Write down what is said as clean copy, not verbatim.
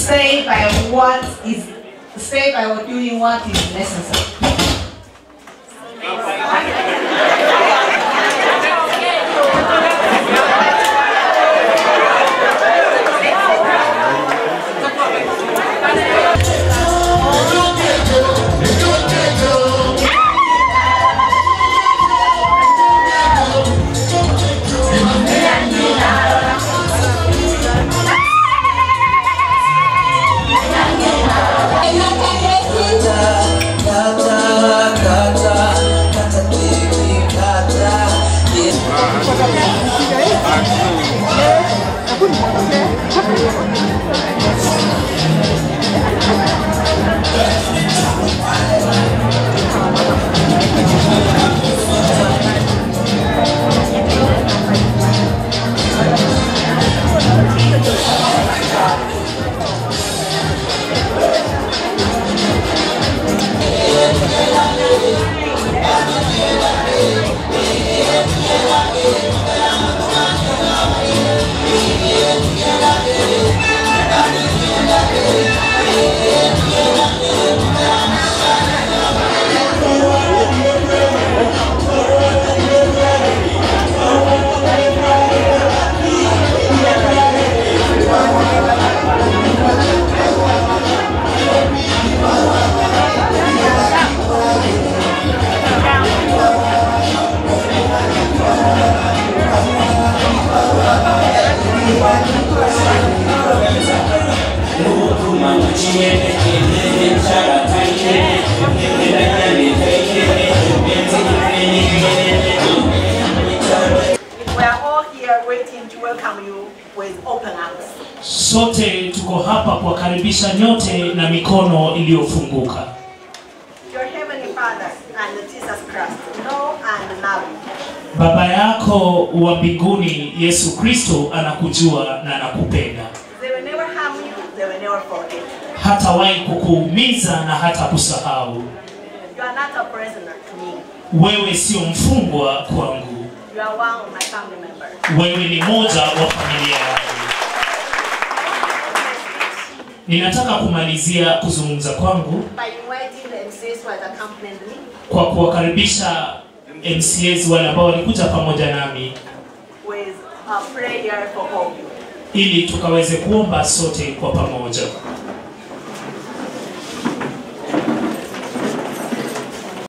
Stay by what is, stay by doing what is necessary. We are all here waiting to welcome you with open arms. Sote tuko hapa kuwakaribisha nyote na mikono iliyofunguka. Your heavenly Father and Jesus Christ know and love you. Baba yako wa mbinguni Yesu Kristo anakujua na anakupenda. They will never harm you, they will never forget. Hatawahi kukuumiza na hata kusahau. You are not a prisoner to me. Wewe sio mfungwa kwangu. You are one of my family members. Wewe ni moja wa familia yangu. Ninataka kumalizia kuzungumza kwangu by inviting the MCs who had accompanied me, kwa kuwakaribisha MCs wale ambao walikuja pamoja nami, with a prayer for all you, ili tukaweze kuomba sote kwa pamoja.